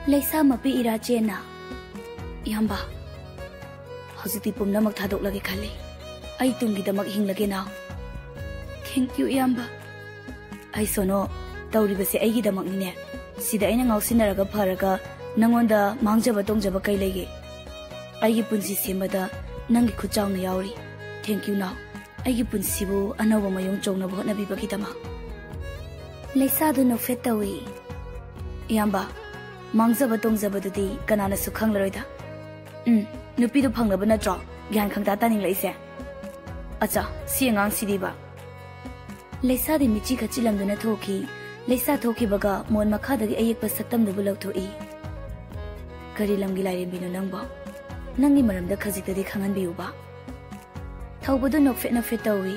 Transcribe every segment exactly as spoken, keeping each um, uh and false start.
ꯂꯩꯁꯥ ꯃꯄꯤ ꯏꯔꯥ ꯆꯦꯟꯅ, "ꯏꯌꯥꯝꯕ, ꯍꯧꯖꯤꯛꯇꯤ ꯄꯨꯝꯅꯃꯛ ꯊꯥꯗꯣꯛꯂꯒꯦ ꯈꯜꯂꯤ꯫ ꯑꯩ ꯇꯨꯡꯒꯤꯗꯃꯛ ꯍꯤꯡꯂꯒꯦ ꯅꯥꯎ꯫" "Thank you, ꯏꯌꯥꯝꯕ꯫" "ꯑꯩ ꯁꯣꯅꯣ, ꯇꯧꯔꯤꯕꯁꯦ ꯑꯩꯒꯤꯗꯃꯛꯅꯤꯅꯦ꯫ ꯁꯤꯗ ꯑꯩꯅ ꯉꯥꯎꯁꯤꯟꯅꯔꯒ ꯐꯔꯒ ꯅꯪꯉꯣꯟꯗ ꯃꯥꯡꯖꯕ ꯇꯣꯡꯖꯕ ꯀꯩ ꯂꯩꯒꯦ? ꯑꯩꯒꯤ ꯄꯨꯟꯁꯤ ꯁꯦꯝꯕꯗ ꯅꯪꯒꯤ ꯈꯨꯠ ꯆꯥꯎꯅ ꯌꯥꯎꯔꯤ꯫ Thank you ꯅꯥꯎ, ꯑꯩꯒꯤ ꯄꯨꯟꯁꯤꯕꯨ ꯑꯅꯧꯕ ꯃꯑꯣꯡ ꯆꯣꯡꯅꯕ ꯍꯣꯠꯅꯕꯤꯕꯒꯤꯗꯃꯛ꯫" ꯂꯩꯁꯥꯗꯨ ꯅꯣꯛꯐꯦꯠ ꯇꯧꯏ꯫ "ꯏꯌꯥꯝꯕ, ꯃꯥꯡꯖꯕ ꯇꯣꯡꯖꯕꯗꯨꯗꯤ ꯀꯅꯥꯅꯁꯨ ꯈꯪꯂꯔꯣꯏꯗ꯫ ꯎꯝ, ꯅꯨꯄꯤꯗꯨ ꯐꯪꯅꯕ ꯅꯠꯇ꯭ꯔꯣ ꯒ꯭ꯌꯥꯟ ꯈꯪꯇꯥ ꯇꯥꯅꯤꯡꯂꯛꯏꯁꯦ? ꯑꯆꯥ, ꯁꯤ ꯑꯉꯥꯡꯁꯤꯗꯤꯕ꯫" ꯂꯩꯁꯥꯗꯤ ꯃꯤꯠꯆꯤ ꯈꯠꯆꯤꯜꯂꯝꯗꯨꯅ ꯊꯣꯛꯈꯤ꯫ ꯂꯩꯁꯥ ꯊꯣꯛꯈꯤꯕꯒ ꯃꯣꯟ ꯃꯈꯥꯗꯒꯤ ꯑꯌꯦꯛꯄ ꯁꯛꯇꯝꯗꯨꯕꯨ ꯂꯧꯊꯣꯛꯏ꯫ "ꯀꯔꯤ ꯂꯝꯒꯤ ꯂꯥꯏꯔꯦꯝꯕꯤꯅꯣ ꯅꯪꯕꯣ? ꯅꯪꯒꯤ ꯃꯔꯝꯗ ꯈꯖꯤꯛꯇꯗꯤ ꯈꯪꯍꯟꯕꯤꯌꯨꯕ꯫" ꯊꯧꯕꯗꯨ ꯅꯣꯛꯐꯦꯠ ꯅꯣꯛꯐꯦꯠ ꯇꯧꯏ꯫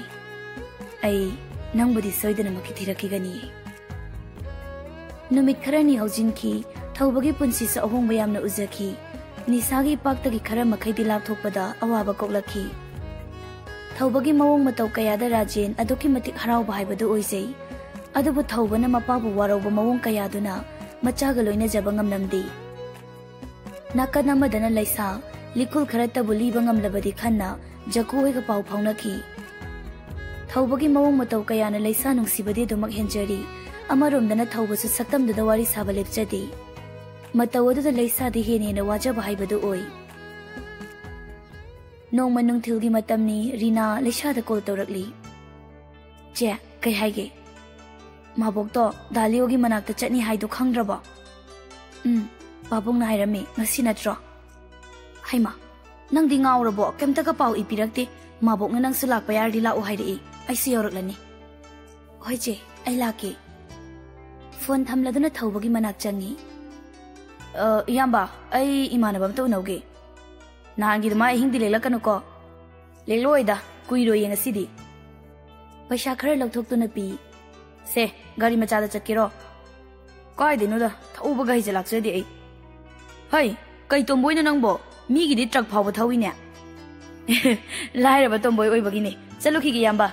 "ꯑꯩ ꯅꯪꯕꯨꯗꯤ ꯁꯣꯏꯗꯅꯃꯛꯀꯤ ꯊꯤꯔꯛꯈꯤꯒꯅꯤ꯫" ꯅꯨꯃꯤꯠ ꯈꯔꯅꯤ ꯍꯧꯖꯤꯟꯈꯤ꯫ ꯊꯧꯕꯒꯤ ꯄꯨꯟꯁꯤꯁꯨ ꯑꯍꯣꯡꯕ ꯌꯥꯝꯅ ꯎꯖꯈꯤ꯫ ꯅꯤꯁꯥꯒꯤ ꯏꯄꯥꯛꯇꯒꯤ ꯈꯔ ꯃꯈꯩꯗꯤ ꯂꯥꯞꯊꯣꯛꯄꯗ ꯑꯋꯥꯕ ꯀꯣꯛꯂꯛꯈꯤ꯫ ꯊꯧꯕꯒꯤ ꯃꯑꯣꯡ ꯃꯇꯧ ꯀꯌꯥꯗ ꯔꯥꯖꯦꯟ ꯑꯗꯨꯛꯀꯤ ꯃꯇꯤꯛ ꯍꯔꯥꯎꯕ ꯍꯥꯏꯕꯗꯨ ꯑꯣꯏꯖꯩ꯫ ꯑꯗꯨꯕꯨ ꯊꯧꯕꯅ ꯃꯄꯥꯕꯨ ꯋꯥꯔꯧꯕ ꯃꯑꯣꯡ ꯀꯌꯥꯗꯨꯅ ꯃꯆꯥꯒ ꯂꯣꯏꯅꯖꯕ ꯉꯝꯂꯝꯗꯦ꯫ ꯅꯥꯀꯟ ꯑꯃꯗꯅ ꯂꯩꯁꯥ ꯂꯤꯈꯨꯜ ꯈꯔꯇꯕꯨ ꯂꯤꯕ ꯉꯝꯂꯕꯗꯤ ꯈꯟꯅ ꯖꯀꯨ ꯍꯣꯏꯒ ꯄꯥꯎ ꯐꯥꯎꯅꯈꯤ꯫ ꯊꯧꯕꯒꯤ ꯃꯑꯣꯡ ꯃꯇꯧ ꯀꯌꯥꯅ ꯂꯩꯁꯥ ꯅꯨꯡꯁꯤꯕꯗꯤ ꯑꯗꯨꯃꯛ ꯍꯦꯟꯖꯔꯤ꯫ ꯑꯃꯔꯣꯝꯗꯅ ꯊꯧꯕꯁꯨ ꯁꯛꯇꯝꯗꯨꯗ ꯋꯥꯔꯤ ꯁꯥꯕ ꯂꯦꯞꯆꯗꯦ꯫ ꯃꯇꯧ ꯑꯗꯨꯗ ꯂꯩꯁꯥꯗꯤ ꯍꯦꯟꯅ ꯍꯦꯟꯅ ꯋꯥꯖꯕ ꯍꯥꯏꯕꯗꯨ ꯑꯣꯏ꯫ ꯅꯣꯡꯃ ꯅꯨꯡꯊꯤꯜꯒꯤ ꯃꯇꯝꯅꯤ, ꯔꯤꯅꯥ ꯂꯩꯁꯥꯗ ꯀꯣꯜ ꯇꯧꯔꯛꯂꯤ꯫ "ꯆꯦ, ꯀꯩ ꯍꯥꯏꯒꯦ?" "ꯃꯥꯕꯣꯛꯇꯣ ꯗꯥ ꯂꯤꯑꯣꯒꯤ ꯃꯅꯥꯛꯇ ꯆꯠꯅꯤ ꯍꯥꯏꯗꯣ ꯈꯪꯗ꯭ꯔꯕꯣ?" "ꯎꯝ, ꯄꯥꯕꯨꯡꯅ ꯍꯥꯏꯔꯝꯃꯤ, ꯉꯁꯤ ꯅꯠꯇ꯭ꯔꯣ?" "ꯍꯩꯃꯥ, ꯅꯪꯗꯤ ꯉꯥꯎꯔꯕꯣ? ꯀꯩꯝꯇꯒ ꯄꯥꯎ ꯏ ꯄꯤꯔꯛꯇꯦ꯫ ꯃꯥꯕꯣꯛꯅ ꯅꯪꯁꯨ ꯂꯥꯛꯄ ꯌꯥꯔꯗꯤ ꯂꯥꯛꯑꯣ ꯍꯥꯏꯔꯛꯏ꯫ ꯑꯩꯁꯨ ꯌꯧꯔꯛꯂꯅꯤ꯫" "ꯍꯣꯏ ꯆꯦ, ꯑꯩ ꯂꯥꯛꯀꯦ꯫" ꯐꯣꯟ ꯊꯝꯂꯗꯨꯅ ꯊꯧꯕꯒꯤ ꯃꯅꯥꯛ ꯆꯪꯉꯤ꯫ "ꯑ, ꯏꯌꯥꯝꯕ, ꯑꯩ ꯏꯃꯥꯟꯅꯕ ꯑꯝꯇ ꯎꯅꯧꯒꯦ꯫" "ꯅꯍꯥꯟꯒꯤ ꯑꯗꯨꯃꯥꯏ ꯑꯍꯤꯡꯗꯤ ꯂꯦꯛꯂꯛꯀꯅꯨꯀꯣ꯫" "ꯂꯦꯛꯂꯛꯑꯣꯏꯗ, ꯀꯨꯏꯔꯣꯏꯌꯦ ꯉꯁꯤꯗꯤ꯫" ꯄꯩꯁꯥ ꯈꯔ ꯂꯧꯊꯣꯛꯇꯨꯅ ꯄꯤ꯫ "ꯁꯦ, ꯒꯥꯔꯤ ꯃꯆꯥꯗ ꯆꯠꯀꯦꯔꯣ?" "ꯀꯥꯏꯗꯩꯅꯣꯗ, ꯊꯧꯕꯒ ꯍꯩꯖꯜꯂꯛꯆꯗꯦ ꯑꯩ꯫" "ꯍꯩ, ꯀꯩ ꯇꯣꯝꯕꯣꯏꯅꯣ ꯅꯪꯕꯣ? ꯃꯤꯒꯤꯗꯤ ꯇ꯭ꯔꯛ ꯐꯥꯎꯕ ꯊꯧꯏꯅꯦ꯫" "ꯂꯥꯏꯔꯕ ꯇꯣꯝꯕꯣꯏ ꯑꯣꯏꯕꯒꯤꯅꯦ꯫ ꯆꯠꯂꯨꯈꯤꯒꯦ, ꯏꯌꯥꯝꯕ꯫"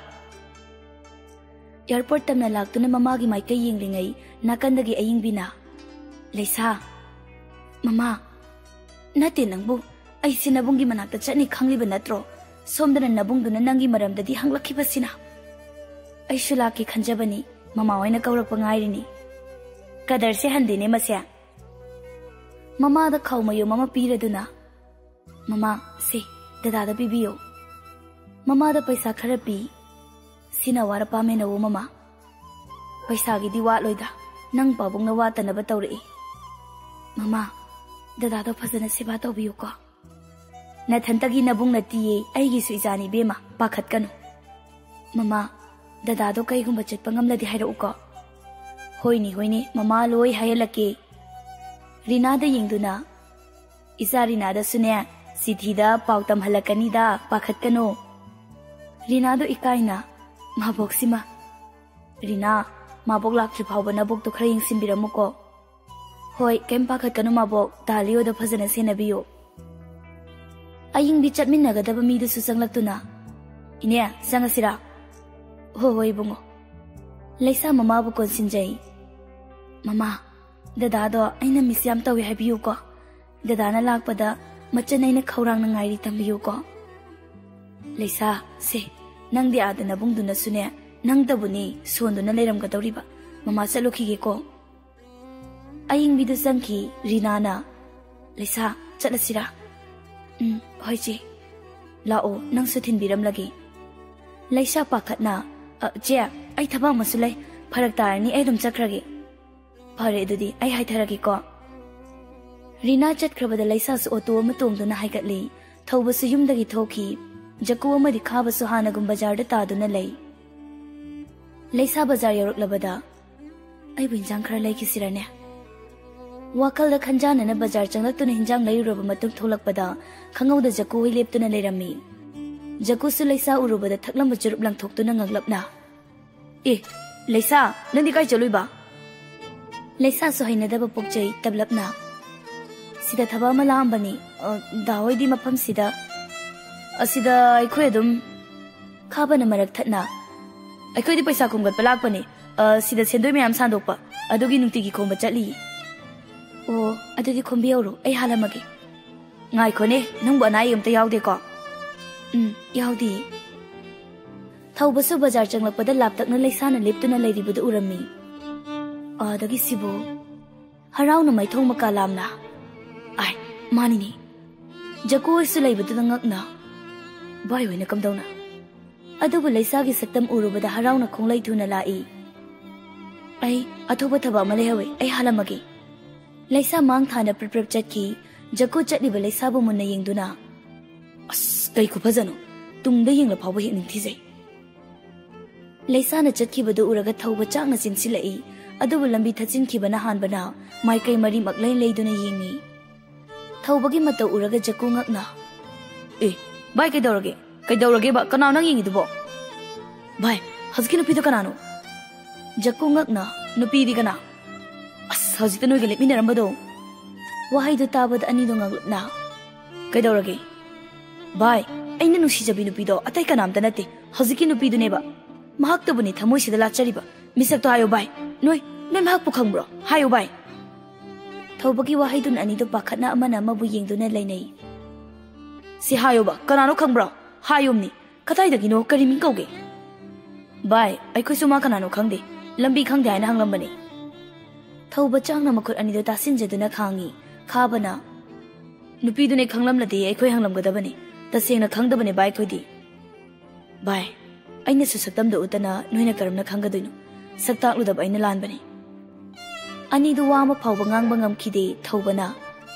ꯑꯦꯌꯥꯔꯄꯣꯔꯠ ꯇꯝꯅ ꯂꯥꯛꯇꯨꯅ ꯃꯃꯥꯒꯤ ꯃꯥꯏꯀꯩ ꯌꯦꯡꯂꯤꯉꯩ, ꯅꯥꯀꯟꯗꯒꯤ ꯑꯌꯤꯡꯕꯤꯅ, "ꯂꯩꯁꯥ, ꯃꯃꯥ, ꯅꯠꯇꯦ ꯅꯪꯕꯨ꯫ ꯑꯩꯁꯦ ꯅꯕꯨꯡꯒꯤ ꯃꯅꯥꯛꯇ ꯆꯠꯅꯤ ꯈꯪꯂꯤꯕ ꯅꯠꯇ꯭ꯔꯣ? ꯁꯣꯝꯗꯅ ꯅꯕꯨꯡꯗꯨꯅ ꯅꯪꯒꯤ ꯃꯔꯝꯗꯗꯤ ꯍꯪꯂꯛꯈꯤꯕꯁꯤꯅ꯫ ꯑꯩꯁꯨ ꯂꯥꯛꯀꯦ ꯈꯟꯖꯕꯅꯤ, ꯃꯃꯥ ꯍꯣꯏꯅ ꯀꯧꯔꯛꯄ ꯉꯥꯏꯔꯤꯅꯤ꯫ ꯀꯗꯔꯁꯦ ꯍꯟꯗꯦꯅꯦ ꯃꯁꯦ꯫ ꯃꯃꯥꯗ ꯈꯥꯎ ꯃꯌꯨꯝ ꯑꯃ ꯄꯤꯔꯗꯨꯅ, "ꯃꯃꯥ, ꯁꯦ, ꯗꯗꯥꯗ ꯄꯤꯕꯤꯌꯨ꯫" ꯃꯃꯥꯗ ꯄꯩꯁꯥ ꯈꯔ ꯄꯤ꯫ "ꯁꯤꯅ ꯋꯥꯔ ꯄꯥꯝꯃꯦꯅꯋꯣ ꯃꯃꯥ꯫ ꯄꯩꯁꯥꯒꯤꯗꯤ ꯋꯥꯠꯂꯣꯏꯗ, ꯅꯪ ꯄꯥꯕꯨꯡꯅ ꯋꯥꯠꯇꯅꯕ ꯇꯧꯔꯛꯏ꯫ ꯃꯃꯥ, ꯗꯗꯥꯗꯣ ꯐꯖꯅ ꯁꯦꯕꯥ ꯇꯧꯕꯤꯌꯨꯀꯣ꯫ ꯅꯊꯟꯇꯒꯤ ꯅꯕꯨꯡ ꯅꯠꯇꯤꯌꯦ, ꯑꯩꯒꯤꯁꯨ ꯏꯆꯥꯅꯤ ꯏꯕꯦꯝꯃ, ꯄꯥꯈꯠꯀꯅꯨ꯫" "ꯃꯃꯥ, ꯗꯗꯥꯗꯣ ꯀꯩꯒꯨꯝꯕ ꯆꯠꯄ ꯉꯝꯂꯗꯤ ꯍꯥꯏꯔꯛꯎꯀꯣ꯫" "ꯍꯣꯏꯅꯦ, ꯍꯣꯏꯅꯦ, ꯃꯃꯥ ꯂꯣꯏ ꯍꯥꯏꯍꯜꯂꯛꯀꯦ꯫" ꯔꯤꯅꯥꯗ ꯌꯦꯡꯗꯨꯅ, "ꯏꯆꯥ ꯔꯤꯅꯥꯗꯁꯨꯅꯦ, ꯆꯤꯊꯤꯗ ꯄꯥꯎ ꯇꯝꯍꯜꯂꯛꯀꯅꯤꯗ, ꯄꯥꯈꯠꯀꯅꯨ꯫" ꯔꯤꯅꯥꯗꯣ ꯏꯀꯥꯏꯅ, "ꯃꯥꯕꯣꯛꯁꯤꯃ꯫" "ꯔꯤꯅꯥ, ꯃꯥꯕꯣꯛ ꯂꯥꯛꯇ꯭ꯔꯤ ꯐꯥꯎꯕ ꯅꯕꯣꯛꯇꯣ ꯈꯔ ꯌꯦꯡꯁꯤꯟꯕꯤꯔꯝꯃꯨꯀꯣ꯫" "ꯍꯣꯏ, ꯀꯩꯝ ꯄꯥꯈꯠꯀꯅꯨ ꯃꯥꯕꯣꯛ, ꯇꯥ ꯂꯤꯑꯣꯗ ꯐꯖꯅ ꯁꯦꯟꯅꯕꯤꯌꯨ꯫" ꯑꯌꯤꯡꯕꯤ ꯆꯠꯃꯤꯟꯅꯒꯗꯕ ꯃꯤꯗꯨꯁꯨ ꯆꯪꯂꯛꯇꯨꯅ, "ꯏꯅꯦ, ꯆꯪꯉꯁꯤꯔꯥ?" "ꯍꯣꯏ, ꯍꯣꯏ, ꯏꯕꯨꯡꯉꯣ꯫" ꯂꯩꯁꯥ ꯃꯃꯥꯕꯨ ꯀꯣꯟꯁꯤꯟꯖꯩ꯫ "ꯃꯃꯥ, ꯗꯗꯥꯗꯣ ꯑꯩꯅ ꯃꯤꯁ ꯌꯥꯝ ꯇꯧꯏ ꯍꯥꯏꯕꯤꯌꯨꯀꯣ꯫ ꯗꯗꯥꯅ ꯂꯥꯛꯄꯗ ꯃꯆꯟ ꯑꯩꯅ ꯈꯧꯔꯥꯡꯅ ꯉꯥꯏꯔꯤ ꯇꯝꯕꯤꯌꯨꯀꯣ꯫" "ꯂꯩꯁꯥ, ꯁꯦ, ꯅꯪꯗꯤ ꯑꯥꯗ ꯅꯕꯨꯡꯗꯨꯅꯁꯨꯅꯦ, ꯅꯪꯇꯕꯨꯅꯤ ꯁꯣꯟꯗꯨꯅ ꯂꯩꯔꯝꯒꯗꯧꯔꯤꯕ꯫ ꯃꯃꯥ ꯆꯠꯂꯨꯈꯤꯒꯦꯀꯣ꯫" ꯑꯌꯤꯡꯕꯤꯗꯨ ꯆꯪꯈꯤ꯫ ꯔꯤꯅꯥꯅ, "ꯂꯩꯁꯥ, ꯆꯠꯂꯁꯤꯔꯥ?" "ꯎꯝ, ꯍꯣꯏ ꯆꯦ꯫" "ꯂꯥꯛꯑꯣ, ꯅꯪꯁꯨ ꯊꯤꯟꯕꯤꯔꯝꯂꯒꯦ꯫" ꯂꯩꯁꯥ ꯄꯥꯈꯠꯅ, "ꯑ, ꯆꯦ, ꯑꯩ ꯊꯕꯛ ꯑꯃꯁꯨ ꯂꯩ꯫ ꯐꯔꯛ ꯇꯥꯔꯅꯤ, ꯑꯩ ꯑꯗꯨꯝ ꯆꯠꯈ꯭ꯔꯒꯦ꯫" "ꯐꯔꯦ, ꯑꯗꯨꯗꯤ ꯑꯩ ꯍꯥꯏꯊꯔꯒꯦꯀꯣ꯫" ꯔꯤꯅꯥ ꯆꯠꯈ꯭ꯔꯕꯗ ꯂꯩꯁꯥꯁꯨ ꯑꯣꯇꯣ ꯑꯃ ꯇꯣꯡꯗꯨꯅ ꯍꯥꯏꯒꯠꯂꯤ꯫ ꯊꯧꯕꯁꯨ ꯌꯨꯝꯗꯒꯤ ꯊꯣꯛꯈꯤ꯫ ꯖꯀꯨ ꯑꯃꯗꯤ ꯈꯥꯕꯁꯨ ꯍꯥꯟꯅꯒꯨꯝ ꯕꯖꯥꯔꯗ ꯇꯥꯗꯨꯅ ꯂꯩ꯫ ꯂꯩꯁꯥ ꯕꯖꯥꯔ ꯌꯧꯔꯛꯂꯕꯗ, "ꯑꯩꯕꯨ ꯏꯟꯖꯥꯡ ꯈꯔ ꯂꯩꯈꯤꯁꯤꯔꯅꯦ?" ꯋꯥꯈꯜꯗ ꯈꯟꯖꯥꯟꯅꯅ ꯕꯖꯥꯔ ꯆꯪꯂꯛꯇꯨꯅ ꯏꯟꯖꯥꯡ ꯂꯩꯔꯨꯔꯕ ꯃꯇꯨꯡ ꯊꯣꯛꯂꯛꯄꯗ, ꯈꯪꯍꯧꯗ ꯖꯀꯨ ꯍꯣꯏ ꯂꯦꯞꯇꯨꯅ ꯂꯩꯔꯝꯃꯤ꯫ ꯖꯀꯨꯁꯨ ꯂꯩꯁꯥ ꯎꯔꯨꯕꯗ ꯊꯛꯂꯝꯕ ꯆꯨꯔꯨꯞ ꯂꯪꯊꯣꯛꯇꯨꯅ ꯉꯛꯂꯞꯅ, "ꯑꯦ, ꯂꯩꯁꯥ, ꯅꯪꯗꯤ ꯀꯥꯏ ꯆꯠꯂꯨꯏꯕ?" ꯂꯩꯁꯥꯁꯨ ꯍꯩꯅꯗꯕ ꯄꯣꯛꯆꯩ ꯇꯞꯂꯞꯅ, "ꯁꯤꯗ ꯊꯕꯛ ꯑꯃ ꯂꯥꯛꯑꯝꯕꯅꯤ꯫ ꯑ, ꯗꯥ ꯍꯣꯏꯗꯤ ꯃꯐꯝꯁꯤꯗ?" "ꯑꯁꯤꯗ ꯑꯩꯈꯣꯏ ꯑꯗꯨꯝ꯫" ꯈꯥꯕꯅ ꯃꯔꯛ ꯊꯠꯅ, "ꯑꯩꯈꯣꯏꯗꯤ ꯄꯩꯁꯥ ꯈꯣꯝꯒꯠꯄ ꯂꯥꯛꯄꯅꯤ꯫ ꯑ, ꯁꯤꯗ ꯁꯦꯟꯗꯣꯏ ꯃꯌꯥꯝ ꯁꯥꯟꯗꯣꯛꯄ, ꯑꯗꯨꯒꯤ ꯅꯨꯡꯇꯤꯒꯤ ꯈꯣꯝꯕ ꯆꯠꯂꯤ꯫" "ꯑꯣ, ꯑꯗꯨꯗꯤ ꯈꯣꯝꯕꯤꯍꯧꯔꯣ, ꯑꯩ ꯍꯥꯜꯂꯝꯃꯒꯦ꯫ ꯉꯥꯏꯈꯣꯅꯦ, ꯅꯪꯕꯨ ꯑꯅꯥ ꯑꯌꯦꯛ ꯑꯝꯇ ꯌꯥꯎꯗꯦꯀꯣ? ꯎꯝ, ꯌꯥꯎꯗꯤꯌꯦ꯫ ꯊꯧꯕꯁꯨ ꯕꯖꯥꯔ ꯆꯪꯂꯛꯄꯗ ꯂꯥꯞꯇꯛꯅ ꯂꯩꯁꯥꯅ ꯂꯦꯞꯇꯨꯅ ꯂꯩꯔꯤꯕꯗꯨ ꯎꯔꯝꯃꯤ꯫ ꯑꯥꯗꯒꯤ ꯁꯤꯕꯨ ꯍꯔꯥꯎꯅ ꯃꯥꯏꯊꯣꯡ ꯃꯀꯥ ꯂꯥꯝꯅ, ꯑꯥꯏ, ꯃꯥꯅꯤꯅꯦ, ꯖꯀꯨ ꯍꯣꯏꯁꯨ ꯂꯩꯕꯗꯨꯗ ꯉꯛꯅ ꯚꯥꯏ ꯍꯣꯏꯅ ꯀꯝꯗꯧꯅ? ꯑꯗꯨꯕꯨ ꯂꯩꯁꯥꯒꯤ ꯁꯛꯇꯝ ꯎꯔꯨꯕꯗ ꯍꯔꯥꯎꯅ ꯈꯣꯡꯂꯩ ꯊꯨꯅ ꯂꯥꯛꯏ꯫ ꯑꯩ ꯑꯊꯨꯕ ꯊꯕꯛ ꯑꯃ ꯂꯩꯍꯧꯋꯦ, ꯑꯩ ꯍꯥꯜꯂꯝꯃꯒꯦ꯫ ꯂꯩꯁꯥ ꯃꯥꯡ ꯊꯥꯅ ꯄ꯭ꯔꯞ ꯄ꯭ꯔꯞ ꯆꯠꯈꯤ꯫ ꯖꯀꯨ ꯆꯠꯂꯤꯕ ꯂꯩꯁꯥꯕꯨ ꯃꯨꯟꯅ ꯌꯦꯡꯗꯨꯅ, "ꯑꯁ, ꯀꯩ ꯈꯨꯐꯖꯅꯣ! ꯇꯨꯡꯗ ꯌꯦꯡꯂ ꯐꯥꯎꯕ ꯍꯦꯛ ꯅꯤꯡꯊꯤꯖꯩ꯫" ꯂꯩꯁꯥꯅ ꯆꯠꯈꯤꯕꯗꯨ ꯎꯔꯒ ꯊꯧꯕ ꯆꯥꯛꯅ ꯆꯦꯟꯁꯤꯜꯂꯛꯏ꯫ ꯑꯗꯨꯕꯨ ꯂꯝꯕꯤ ꯊꯠꯆꯤꯟꯈꯤꯕꯅ ꯍꯥꯟꯕꯅ ꯃꯥꯏꯀꯩ ꯃꯔꯤ ꯃꯛꯂꯩ ꯂꯩꯗꯨꯅ ꯌꯦꯡꯉꯤ꯫ ꯊꯧꯕꯒꯤ ꯃꯇꯧ ꯎꯔꯒ ꯖꯀꯨ ꯉꯛꯅ, "ꯑꯦ, ꯚꯥꯏ, ꯀꯩꯗꯧꯔꯒꯦ? ꯀꯩꯗꯧꯔꯒꯦꯕ? ꯀꯅꯥꯅꯣ ꯅꯪ ꯌꯦꯡꯉꯤꯗꯨꯕꯣ?" "ꯚꯥꯏ, ꯍꯧꯖꯤꯛꯀꯤ ꯅꯨꯄꯤꯗꯣ ꯀꯅꯥꯅꯣ?" ꯖꯀꯨ ꯉꯛꯅ, "ꯅꯨꯄꯤꯗꯤ ꯀꯅꯥ?" "ꯑꯁ, ꯍꯧꯖꯤꯛꯇ ꯅꯣꯏꯒ ꯂꯦꯞꯃꯤꯟꯅꯔꯝꯕꯗꯣ꯫" ꯋꯥꯍꯩꯗꯨ ꯇꯥꯕꯗ ꯑꯅꯤꯗꯣ ꯉꯛꯂꯞꯅ, "ꯀꯩꯗꯧꯔꯒꯦ?" "ꯚꯥꯏ, ꯑꯩꯅ ꯅꯨꯡꯁꯤꯖꯕꯤ ꯅꯨꯄꯤꯗꯣ ꯑꯇꯩ ꯀꯅꯥꯝꯇ ꯅꯠꯇꯦ, ꯍꯧꯖꯤꯛꯀꯤ ꯅꯨꯄꯤꯗꯨꯅꯦꯕ꯫ ꯃꯍꯥꯛꯇꯕꯨꯅꯤ ꯊꯃꯣꯏꯁꯤꯗ ꯂꯥꯠꯆꯔꯤꯕ꯫ ꯃꯤꯁꯛꯇꯣ ꯍꯥꯏꯌꯣ ꯚꯥꯏ꯫ ꯅꯣꯏ, ꯅꯣꯏ ꯃꯍꯥꯛꯄꯨ ꯈꯪꯕ꯭ꯔꯣ? ꯍꯥꯏꯌꯣ ꯚꯥꯏ꯫" ꯊꯧꯕꯒꯤ ꯋꯥꯍꯩꯗꯨꯅ ꯑꯅꯤꯗꯣ ꯄꯥꯈꯠꯅ ꯑꯃꯅ ꯑꯃꯕꯨ ꯌꯦꯡꯗꯨꯅ ꯂꯩꯅꯩ꯫ "ꯁꯤ ꯍꯥꯏꯌꯣꯕ, ꯀꯅꯥꯅꯣ ꯈꯪꯕ꯭ꯔꯣ? ꯍꯥꯏꯌꯣꯝꯅꯤ꯫ ꯀꯗꯥꯏꯗꯒꯤꯅꯣ? ꯀꯔꯤ ꯃꯤꯡ ꯀꯧꯒꯦ?" "ꯚꯥꯏ, ꯑꯩꯈꯣꯏꯁꯨ ꯃꯥ ꯀꯅꯥꯅꯣ ꯈꯪꯗꯦ꯫ ꯂꯝꯕꯤ ꯈꯪꯗꯦ ꯍꯥꯏꯅ ꯍꯪꯂꯝꯕꯅꯤ꯫" ꯊꯧꯕ ꯆꯥꯛꯅ ꯃꯈꯨꯠ ꯑꯅꯤꯗꯣ ꯇꯥꯁꯤꯟꯖꯗꯨꯅ ꯈꯥꯡꯉꯤ꯫ ꯈꯥꯕꯅ, "ꯅꯨꯄꯤꯗꯨꯅꯦ ꯈꯪꯂꯝꯂꯗꯤ ꯑꯩꯈꯣꯏ ꯍꯪꯂꯝꯒꯗꯕꯅꯤ꯫ ꯇꯁꯦꯡꯅ ꯈꯪꯗꯕꯅꯦ ꯚꯥꯏ ꯑꯩꯈꯣꯏꯗꯤ꯫" "ꯚꯥꯏ, ꯑꯩꯅꯁꯨ ꯁꯛꯇꯝꯗꯣ ꯎꯠꯇꯅ ꯅꯣꯏꯅ ꯀꯔꯝꯅ ꯈꯪꯒꯗꯣꯏꯅꯣ? ꯁꯛ ꯇꯥꯛꯂꯨꯗꯕ ꯑꯩꯅ ꯂꯥꯟꯕꯅꯤ꯫" ꯑꯅꯤꯗꯨ ꯋꯥ ꯑꯃ ꯐꯥꯎꯕ ꯉꯥꯡꯕ ꯉꯝꯈꯤꯗꯦ꯫ ꯊꯧꯕꯅ,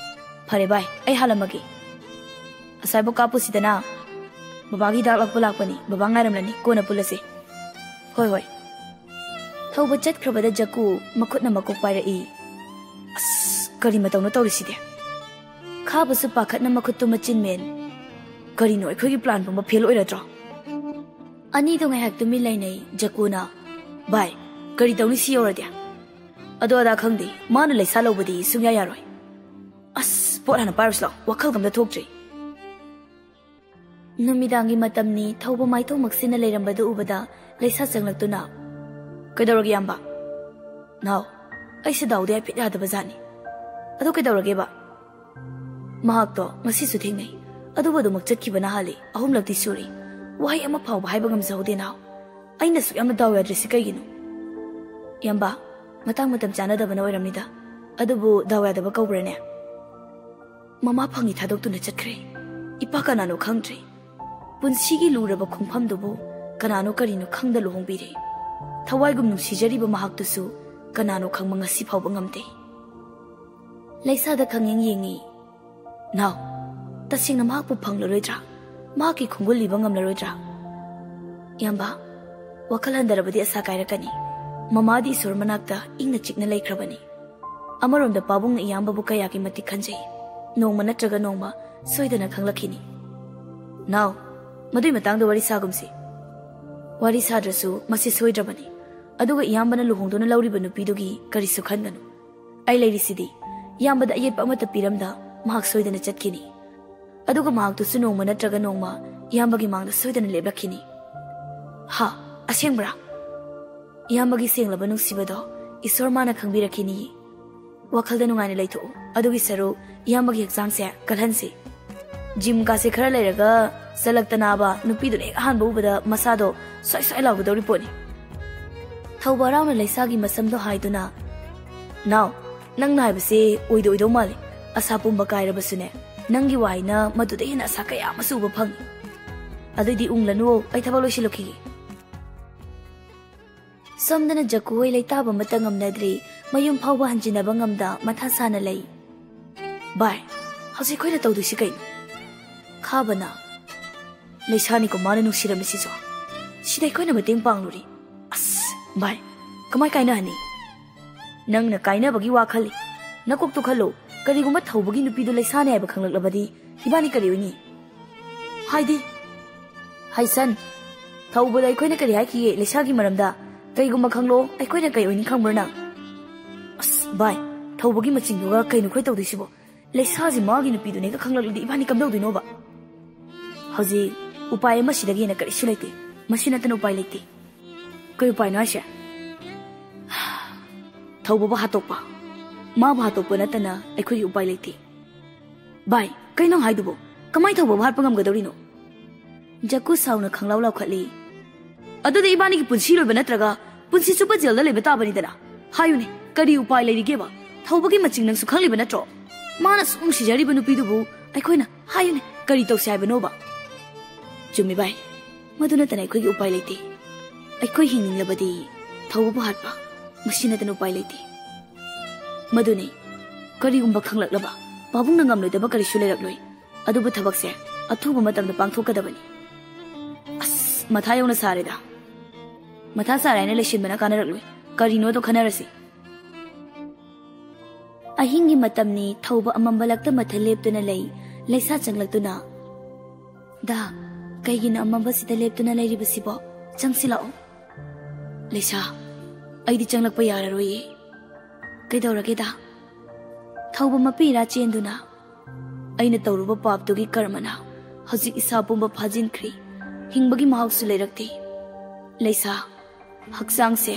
"ꯐꯔꯦ ꯚꯥꯏ, ꯑꯩ ꯍꯥꯜꯂꯝꯃꯒꯦ꯫ ꯑꯁꯥꯏꯕꯨꯛ ꯀꯥꯞꯄꯨꯁꯤꯗꯅ꯫ ꯕꯕꯥꯒꯤ ꯍꯤꯗꯥꯛ ꯂꯥꯛꯄ ꯂꯥꯛꯄꯅꯤ꯫ ꯕꯕꯥ ꯉꯥꯏꯔꯝꯂꯅꯤ꯫ ꯀꯣꯟꯅ ꯄꯨꯜꯂꯁꯦ꯫" "ꯍꯣꯏ, ꯍꯣꯏ꯫" ꯊꯧꯕ ꯆꯠꯈ꯭ꯔꯕꯗ ꯖꯀꯨ ꯃꯈꯨꯠꯅ ꯃꯀꯣꯛ ꯄꯥꯏꯔꯛꯏ꯫ "ꯑꯁ, ꯀꯔꯤ ꯃꯇꯧꯅꯣ ꯇꯧꯔꯤꯁꯤꯗꯤ?" ꯈꯥꯕꯁꯨ ꯄꯥꯈꯠꯅ ꯃꯈꯨꯠꯇꯨ ꯃꯆꯤꯟ ꯃꯦꯟ꯫ "ꯀꯔꯤꯅꯣ, ꯑꯩꯈꯣꯏꯒꯤ ꯄ꯭ꯂꯥꯟ ꯄꯨꯝꯕ ꯐꯦꯜ ꯑꯣꯏꯔꯗ꯭ꯔꯣ?" ꯑꯅꯤꯗꯣ ꯉꯥꯏꯍꯥꯛ ꯇꯨꯃꯤꯟ ꯂꯩꯅꯩ꯫ ꯖꯀꯨꯅ, "ꯚꯥꯏ, ꯀꯔꯤ ꯇꯧꯅꯤ ꯁꯤ ꯌꯧꯔꯗꯤ? ꯑꯗꯣ ꯑꯗꯥ ꯈꯪꯗꯦ, ꯃꯥꯅ ꯂꯩꯁꯥ ꯂꯧꯕꯗꯤ ꯁꯨꯡꯌꯥ ꯌꯥꯔꯣꯏ꯫ ꯑꯁ, ꯄꯣꯠ ꯍꯥꯟꯅ ꯄꯥꯏꯔꯨꯁꯤ ꯂꯥꯎ, ꯋꯥꯈꯜꯒ ꯑꯝꯇ ꯊꯣꯛꯇ꯭ꯔꯤ꯫" ꯅꯨꯃꯤꯗꯥꯡꯒꯤ ꯃꯇꯝꯅꯤ꯫ ꯊꯧꯕ ꯃꯥꯏꯊꯣꯡ ꯃꯛꯁꯤꯟꯅ ꯂꯩꯔꯝꯕꯗꯨ ꯎꯕꯗ ꯂꯩꯁꯥ ꯆꯪꯂꯛꯇꯨꯅ, "ꯀꯩꯗꯧꯔꯒꯦ ꯏꯌꯥꯝꯕ?" "ꯅꯥꯎ, ꯑꯩꯁꯦ ꯗꯥꯎꯗꯤ ꯍꯥꯏꯐꯦꯠ ꯌꯥꯗꯕ ꯖꯥꯠꯅꯤ꯫ ꯑꯗꯨ ꯀꯩꯗꯧꯔꯒꯦꯕ? ꯃꯍꯥꯛꯇꯣ ꯉꯁꯤꯁꯨ ꯊꯦꯡꯅꯩ꯫ ꯑꯗꯨꯕꯨ ꯑꯗꯨꯃꯛ ꯆꯠꯈꯤꯕꯅ ꯍꯥꯜꯂꯤ꯫ ꯑꯍꯨꯝꯂꯛꯇꯤ ꯁꯨꯔꯦ꯫ ꯋꯥꯍꯩ ꯑꯃ ꯐꯥꯎꯕ ꯍꯥꯏꯕ ꯉꯝꯖꯍꯧꯗꯦ, ꯅꯥꯎ꯫ ꯑꯩꯅ ꯑꯁꯨꯛ ꯌꯥꯝꯅ ꯗꯥꯎ ꯌꯥꯗ꯭ꯔꯤꯁꯤ ꯀꯩꯒꯤꯅꯣ? ꯏꯌꯥꯝꯕ, ꯃꯇꯥꯡ ꯃꯇꯝ ꯆꯥꯅꯗꯕꯅ ꯑꯣꯏꯔꯝꯅꯤꯗ꯫ ꯑꯗꯨꯕꯨ ꯗꯥꯎ ꯌꯥꯗꯕ ꯀꯧꯕ꯭ꯔꯅꯦ? ꯃꯃꯥ ꯐꯪꯉꯤ ꯊꯥꯗꯣꯛꯇꯨꯅ ꯆꯠꯈ꯭ꯔꯦ꯫ ꯏꯄꯥ ꯀꯅꯥꯅꯣ ꯈꯪꯗ꯭ꯔꯦ꯫ ꯄꯨꯟꯁꯤꯒꯤ ꯂꯨꯔꯕ ꯈꯣꯡꯐꯝꯗꯨꯕꯨ ꯀꯅꯥꯅꯣ ꯀꯔꯤꯅꯣ ꯈꯪꯗ ꯂꯨꯍꯣꯡꯕꯤꯔꯦ꯫ ꯊꯋꯥꯏꯒꯨꯝ ꯅꯨꯡꯁꯤꯖꯔꯤꯕ ꯃꯍꯥꯛꯇꯨꯁꯨ ꯀꯅꯥꯅꯣ ꯈꯪꯕ ꯉꯁꯤ ꯐꯥꯎꯕ ꯉꯝꯗꯦ꯫ ꯂꯩꯁꯥꯗ ꯈꯪꯌꯦꯡ ꯌꯦꯡꯉꯤ꯫ ꯅꯥꯎ, ꯇꯁꯦꯡꯅ ꯃꯍꯥꯛꯄꯨ ꯐꯪꯂꯔꯣꯏꯗ꯭ꯔꯥ? ꯃꯍꯥꯛꯀꯤ ꯈꯣꯡꯒꯨꯜ ꯂꯤꯕ ꯉꯝꯂꯔꯣꯏꯗ꯭ꯔꯥ? ꯏꯌꯥꯝꯕ, ꯋꯥꯈꯜ ꯍꯟꯊꯔꯕꯗꯤ ꯑꯁꯥ ꯀꯥꯏꯔꯛꯀꯅꯤ꯫ ꯃꯃꯥꯗꯤ ꯏꯁꯣꯔ ꯃꯅꯥꯛꯇ ꯏꯪꯅ ꯆꯤꯛꯅ ꯂꯩꯈ꯭ꯔꯕꯅꯤ꯫ ꯑꯃꯔꯣꯝꯗ ꯄꯥꯕꯨꯡꯅ ꯏꯌꯥꯝꯕꯕꯨ ꯀꯌꯥꯒꯤ ꯃꯇꯤꯛ ꯈꯟꯖꯩ꯫ ꯅꯣꯡꯃ ꯅꯠꯇ꯭ꯔꯒ ꯅꯣꯡꯃ ꯁꯣꯏꯗꯅ ꯈꯪꯂꯛꯈꯤꯅꯤ꯫ ꯅꯥꯎ, ꯃꯗꯨꯏ ꯃꯇꯥꯡꯗ ꯋꯥꯔꯤ ꯁꯥꯒꯨꯝꯁꯤ꯫ ꯋꯥꯔꯤ ꯁꯥꯗ꯭ꯔꯁꯨ ꯃꯁꯤ ꯁꯣꯏꯗ꯭ꯔꯕꯅꯤ꯫ ꯑꯗꯨꯒ ꯏꯌꯥꯝꯕꯅ ꯂꯨꯍꯣꯡꯗꯨꯅ ꯂꯧꯔꯤꯕ ꯅꯨꯄꯤꯗꯨꯒꯤ ꯀꯔꯤꯁꯨ ꯈꯟꯒꯅꯨ꯫ ꯑꯩ ꯂꯩꯔꯤꯁꯤꯗꯤ꯫ ꯏꯌꯥꯝꯕꯗ ꯑꯌꯦꯠꯄ ꯑꯃꯠꯇ ꯄꯤꯔꯝꯗ ꯃꯍꯥꯛ ꯁꯣꯏꯗꯅ ꯆꯠꯈꯤꯅꯤ꯫ ꯑꯗꯨꯒ ꯃꯍꯥꯛꯇꯨꯁꯨ ꯅꯣꯡꯃ ꯅꯠꯇ꯭ꯔꯒ ꯅꯣꯡꯃ ꯏꯌꯥꯝꯕꯒꯤ ꯃꯥꯡꯗ ꯁꯣꯏꯗꯅ ꯂꯦꯞꯂꯛꯈꯤꯅꯤ꯫ ꯍꯥ, ꯑꯁꯦꯡꯕ꯭ꯔꯥ? ꯏꯌꯥꯝꯕꯒꯤ ꯁꯦꯡꯂꯕ ꯅꯨꯡꯁꯤꯕꯗꯣ ꯏꯁꯣꯔ ꯃꯥꯅ ꯈꯪꯕꯤꯔꯛꯈꯤꯅꯤ꯫ ꯋꯥꯈꯜꯗ ꯅꯨꯡꯉꯥꯏꯅ ꯂꯩꯊꯣꯛꯎ꯫ ꯑꯗꯨꯒꯤ ꯁꯔꯨꯛ ꯏꯌꯥꯝꯕꯒꯤ ꯍꯛꯆꯥꯡꯁꯦ ꯀꯜꯍꯟꯁꯤ꯫ ꯖꯤꯝ ꯀꯥꯁꯦ ꯈꯔ ꯂꯩꯔꯒ ꯆꯠꯂꯛꯇꯅꯕ ꯅꯨꯄꯤꯗꯨꯅ ꯍꯦꯛ ꯑꯍꯥꯟꯕ ꯎꯕꯗ ꯃꯁꯥꯗꯣ ꯁ꯭ꯋꯥꯏ ꯁ꯭ꯋꯥꯏ ꯂꯥꯎꯒꯗꯧꯔꯤ ꯄꯣꯠꯅꯤ꯫ ꯊꯧꯕ ꯍꯔꯥꯎꯅ ꯂꯩꯁꯥꯒꯤ ꯃꯁꯝꯗꯣ ꯍꯥꯏꯗꯨꯅ, "ꯅꯥꯎ, ꯅꯪꯅ ꯍꯥꯏꯕꯁꯦ ꯑꯣꯏꯗ ꯑꯣꯏꯗꯧ ꯃꯥꯜꯂꯤ꯫ ꯑꯁꯥ ꯄꯨꯝꯕ ꯀꯥꯏꯔꯕꯁꯨꯅꯦ, ꯅꯪꯒꯤ ꯋꯥꯍꯩꯅ ꯃꯗꯨꯗ ꯍꯦꯟꯅ ꯑꯁꯥ ꯀꯌꯥ ꯑꯃꯁꯨ ꯎꯕ ꯐꯪꯉꯤ꯫ ꯑꯗꯨꯏꯗꯤ ꯎꯪꯂꯅꯨ, ꯑꯩ ꯊꯕꯛ ꯂꯣꯏꯁꯤꯜꯂꯛꯈꯤꯒꯦ꯫" ꯁꯣꯝꯗꯅ ꯖꯛꯀꯨ ꯍꯣꯏ ꯂꯩꯇꯥꯕ ꯑꯃꯠꯇ ꯉꯝꯅꯗ꯭ꯔꯤ꯫ ꯃꯌꯨꯝ ꯐꯥꯎꯕ ꯍꯟꯖꯤꯟꯅꯕ ꯉꯝꯗ ꯃꯊꯥ ꯁꯥꯅ ꯂꯩ꯫ "ꯚꯥꯏ, ꯍꯧꯖꯤꯛ ꯑꯩꯈꯣꯏꯅ ꯇꯧꯗꯣꯏꯁꯤ ꯀꯩꯅꯣ?" ꯈꯥꯕꯅ, "ꯂꯩꯁꯥꯅꯤꯀꯣ ꯃꯥꯅ ꯅꯨꯡꯁꯤꯔꯝꯃꯤꯁꯤꯁꯨ꯫ ꯁꯤꯗ ꯑꯩꯈꯣꯏꯅ ꯃꯇꯦꯡ ꯄꯥꯡꯂꯨꯔꯤ꯫ ꯑꯁ, ꯚꯥꯏ, ꯀꯃꯥꯏ ꯀꯥꯏꯅꯍꯟꯅꯤ?" "ꯅꯪꯅ ꯀꯥꯏꯅꯕꯒꯤ ꯋꯥ ꯈꯜꯂꯤ? ꯅꯀꯣꯛꯇꯣ ꯈꯜꯂꯣ꯫ ꯀꯔꯤꯒꯨꯝꯕ ꯊꯧꯕꯒꯤ ꯅꯨꯄꯤꯗꯨ ꯂꯩꯁꯥꯅꯤ ꯍꯥꯏꯕ ꯈꯪꯂꯛꯂꯕꯗꯤ ꯏꯕꯥꯅꯤ ꯀꯔꯤ ꯑꯣꯏꯅꯤ?" ꯍꯥꯏꯗꯤ? ꯍꯥꯏꯁꯟ, ꯊꯧꯕꯗ ꯑꯩꯈꯣꯏꯅ ꯀꯔꯤ ꯍꯥꯏꯈꯤꯒꯦ ꯂꯩꯁꯥꯒꯤ ꯃꯔꯝꯗ? ꯀꯩꯒꯨꯝꯕ ꯈꯪꯂꯣ, ꯑꯩꯈꯣꯏꯅ ꯀꯩ ꯑꯣꯏꯅꯤ ꯈꯪꯕ꯭ꯔꯥ ꯅꯪ? ꯑꯁ, ꯚꯥꯏ, ꯊꯧꯕꯒꯤ ꯃꯆꯤꯡꯗꯨꯒ ꯀꯩꯅꯣ ꯑꯩꯈꯣꯏ ꯇꯧꯗꯣꯏꯁꯤꯕꯣ? ꯂꯩꯁꯥꯁꯤ ꯃꯥꯒꯤ ꯅꯨꯄꯤꯗꯨꯅꯦꯒ ꯈꯪꯂꯛꯂꯗꯤ ꯏꯕꯥꯅꯤ ꯀꯝꯗꯧꯗꯣꯏꯅꯣꯕ? ꯍꯧꯖꯤꯛ ꯎꯄꯥꯏ ꯑꯃ ꯁꯤꯗꯒꯤ ꯍꯦꯟꯅ ꯀꯔꯤꯁꯨ ꯂꯩꯇꯦ꯫ ꯃꯁꯤ ꯅꯠꯇꯅ ꯎꯄꯥꯏ ꯂꯩꯇꯦ꯫ ꯀꯩ ꯎꯄꯥꯏꯅꯣ ꯍꯥꯏꯁꯦ? ꯊꯧꯕꯕꯨ ꯍꯥꯠꯇꯣꯛꯄ꯫ ꯃꯥꯕꯨ ꯍꯥꯠꯇꯣꯛꯄ ꯅꯠꯇꯅ ꯑꯩꯈꯣꯏꯒꯤ ꯎꯄꯥꯏ ꯂꯩꯇꯦ꯫ ꯚꯥꯏ, ꯀꯩꯅꯣ ꯅꯪ ꯍꯥꯏꯗꯨꯕꯣ? ꯀꯃꯥꯏꯅ ꯊꯧꯕꯕꯨ ꯍꯥꯠꯄ ꯉꯝꯒꯗꯧꯔꯤꯅꯣ? ꯖꯀꯨ ꯁꯥꯎꯅ ꯈꯪꯂꯥꯎ ꯂꯥꯎꯈꯠꯂꯤ꯫ ꯑꯗꯨꯗꯤ ꯏꯕꯥꯅꯤꯒꯤ ꯄꯨꯟꯁꯤ ꯂꯣꯏꯕ ꯅꯠꯇ꯭ꯔꯒ ꯄꯨꯟꯁꯤ ꯆꯨꯞꯄ ꯖꯦꯜꯗ ꯂꯩꯕ ꯇꯥꯕꯅꯤꯗꯅ꯫ ꯍꯥꯏꯌꯨꯅꯦ, ꯀꯔꯤ ꯎꯄꯥꯏ ꯂꯩꯔꯤꯒꯦꯕ? ꯊꯧꯕꯒꯤ ꯃꯆꯤꯡ ꯅꯪꯁꯨ ꯈꯪꯂꯤꯕ ꯅꯠꯇ꯭ꯔꯣ? ꯃꯥꯅ ꯑꯁꯨꯛ ꯅꯨꯡꯁꯤꯖꯔꯤꯕ ꯅꯨꯄꯤꯗꯨꯕꯨ ꯑꯩꯈꯣꯏꯅ, ꯍꯥꯏꯌꯨꯅꯦ, ꯀꯔꯤ ꯇꯧꯁꯤ ꯍꯥꯏꯕꯅꯣꯕ? ꯆꯨꯝꯃꯤ ꯚꯥꯏ, ꯃꯗꯨ ꯅꯠꯇꯅ ꯑꯩꯈꯣꯏꯒꯤ ꯎꯄꯥꯏ ꯂꯩꯇꯦ꯫ ꯑꯩꯈꯣꯏ ꯍꯤꯡꯅꯤꯡꯂꯕꯗꯤ ꯊꯧꯕꯕꯨ ꯍꯥꯠꯄ, ꯃꯁꯤ ꯅꯠꯇꯅ ꯎꯄꯥꯏ ꯂꯩꯇꯦ꯫ ꯃꯗꯨꯅꯤ, ꯀꯔꯤꯒꯨꯝꯕ ꯈꯪꯂꯛꯂꯕ ꯄꯥꯕꯨꯡꯅ ꯉꯝꯂꯣꯏꯗꯕ ꯀꯔꯤꯁꯨ ꯂꯩꯔꯛꯂꯣꯏ꯫ ꯑꯗꯨꯕꯨ ꯊꯕꯛꯁꯦ ꯑꯊꯨꯕ ꯃꯇꯝꯗ ꯄꯥꯡꯊꯣꯛꯀꯗꯕꯅꯤ꯫ ꯑꯁ, ꯃꯊꯥ ꯌꯧꯅ ꯁꯥꯔꯦꯗ꯫ ꯃꯊꯥ ꯁꯥꯔꯦ ꯍꯥꯏꯅ ꯂꯩꯁꯤꯟꯕꯅ ꯀꯥꯟꯅꯔꯛꯂꯣꯏ꯫ ꯀꯔꯤꯅꯣꯗꯣ ꯈꯟꯅꯔꯁꯤ꯫ ꯑꯍꯤꯡꯒꯤ ꯃꯇꯝꯅꯤ꯫ ꯊꯧꯕ ꯑꯃꯝꯕ ꯂꯛꯇ ꯃꯊꯜ ꯂꯦꯞꯇꯨꯅ ꯂꯩ꯫ ꯂꯩꯁꯥ ꯆꯪꯂꯛꯇꯨꯅ, "ꯗꯥ, ꯀꯩꯒꯤꯅꯣ ꯑꯃꯝꯕꯁꯤꯗ ꯂꯦꯞꯇꯨꯅ ꯂꯩꯔꯤꯕꯁꯤꯕꯣ? ꯆꯪꯁꯤꯜꯂꯛꯑꯣ꯫" "ꯂꯩꯁꯥ, ꯑꯩꯗꯤ ꯆꯪꯂꯛꯄ ꯌꯥꯔꯔꯣꯏꯌꯦ꯫" "ꯀꯩꯗꯧꯔꯒꯦ ꯗꯥ?" ꯊꯧꯕ ꯃꯄꯤ ꯏꯔꯥ ꯆꯦꯟꯗꯨꯅ, "ꯑꯩꯅ ꯇꯧꯔꯨꯕ ꯄꯥꯞꯇꯨꯒꯤ ꯀꯔꯃꯅ ꯍꯧꯖꯤꯛ ꯏꯁꯥ ꯄꯨꯝꯕ ꯐꯥꯖꯤꯟꯈ꯭ꯔꯦ꯫ ꯍꯤꯡꯕꯒꯤ ꯃꯍꯥꯎꯁꯨ ꯂꯩꯔꯛꯇꯦ꯫ ꯂꯩꯁꯥ, ꯍꯛꯆꯥꯡꯁꯦ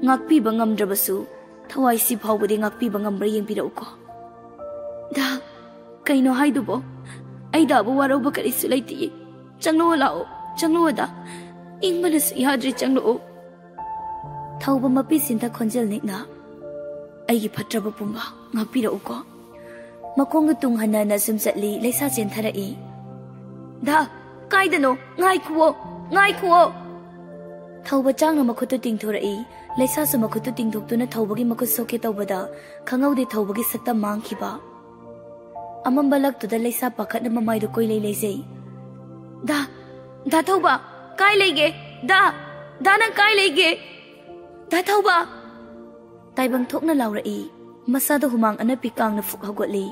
ꯉꯥꯛꯄꯤꯕ ꯉꯝꯗ꯭ꯔꯕꯁꯨ ꯊꯋꯥꯏꯁꯤ ꯐꯥꯎꯕꯗꯤ ꯉꯥꯛꯄꯤꯕ ꯉꯝꯕ꯭ꯔꯥ ꯌꯦꯡꯕꯤꯔꯛꯎꯀꯣ꯫" "ꯗꯥ, ꯀꯩꯅꯣ ꯍꯥꯏꯗꯨꯕꯣ? ꯑꯩ ꯗꯥꯕꯨ ꯋꯥꯔꯧꯕ ꯀꯔꯤꯁꯨ ꯂꯩꯇꯤꯌꯦ꯫ ꯆꯪꯂꯛꯑꯣ ꯂꯥꯛꯑꯣ, ꯆꯪꯂꯛꯑꯣ ꯗꯥ꯫ ꯏꯪꯕꯅꯁꯨ ꯌꯥꯗ꯭ꯔꯦ, ꯆꯪꯂꯛꯑꯣ꯫" ꯊꯧꯕ ꯃꯄꯤ ꯁꯤꯟꯊ ꯈꯣꯟꯖꯦꯜ ꯅꯤꯛꯅ, "ꯑꯩꯒꯤ ꯐꯠꯇ꯭ꯔꯕ ꯄꯨꯝꯕ ꯉꯥꯛꯄꯤꯔꯛꯎꯀꯣ꯫" ꯃꯈꯣꯡꯗꯨ ꯇꯨꯡ ꯍꯟꯅ ꯍꯟꯅ ꯁꯨꯝ ꯆꯠꯂꯤ꯫ ꯂꯩꯁꯥ ꯆꯦꯟꯊꯔꯛꯏ꯫ "ꯗꯥ, ꯀꯥꯏꯗꯅꯣ? ꯉꯥꯏꯈꯨꯑꯣ, ꯉꯥꯏꯈꯨꯑꯣ!" ꯊꯧꯕ ꯆꯥꯡꯅ ꯃꯈꯨꯠꯇꯨ ꯇꯤꯡꯊꯣꯔꯛꯏ꯫ ꯂꯩꯁꯥꯁꯨ ꯃꯈꯨꯠꯇꯨ ꯇꯤꯡꯊꯣꯛꯇꯨꯅ ꯊꯧꯕꯒꯤ ꯃꯈꯨꯠ ꯁꯣꯛꯀꯦ ꯇꯧꯕꯗ ꯈꯪꯍꯧꯗꯦ ꯊꯧꯕꯒꯤ ꯁꯛꯇꯝ ꯃꯥꯡꯈꯤꯕ꯫ ꯑꯃꯝꯕ ꯂꯛꯇꯨꯗ ꯂꯩꯁꯥ ꯄꯥꯈꯠꯅ ꯃꯃꯥꯏꯗꯨ ꯀꯣꯏꯂꯩ ꯂꯩꯖꯩ꯫ "ꯗꯥ, ꯗꯥ ꯊꯧꯕ, ꯀꯥꯏ ꯂꯩꯒꯦ? ꯗꯥ, ꯗꯥ ꯅꯪ ꯀꯥꯏ ꯂꯩꯒꯦ? ꯗꯥ ꯊꯧꯕ!" ꯇꯥꯏꯕꯪ ꯊꯣꯛꯅ ꯂꯥꯎꯔꯛꯏ꯫ ꯃꯁꯥꯗ ꯍꯨꯃꯥꯡ ꯑꯅꯞꯄꯤ ꯀꯥꯡꯅ ꯐꯨꯛ ꯍꯧꯒꯠꯂꯤ꯫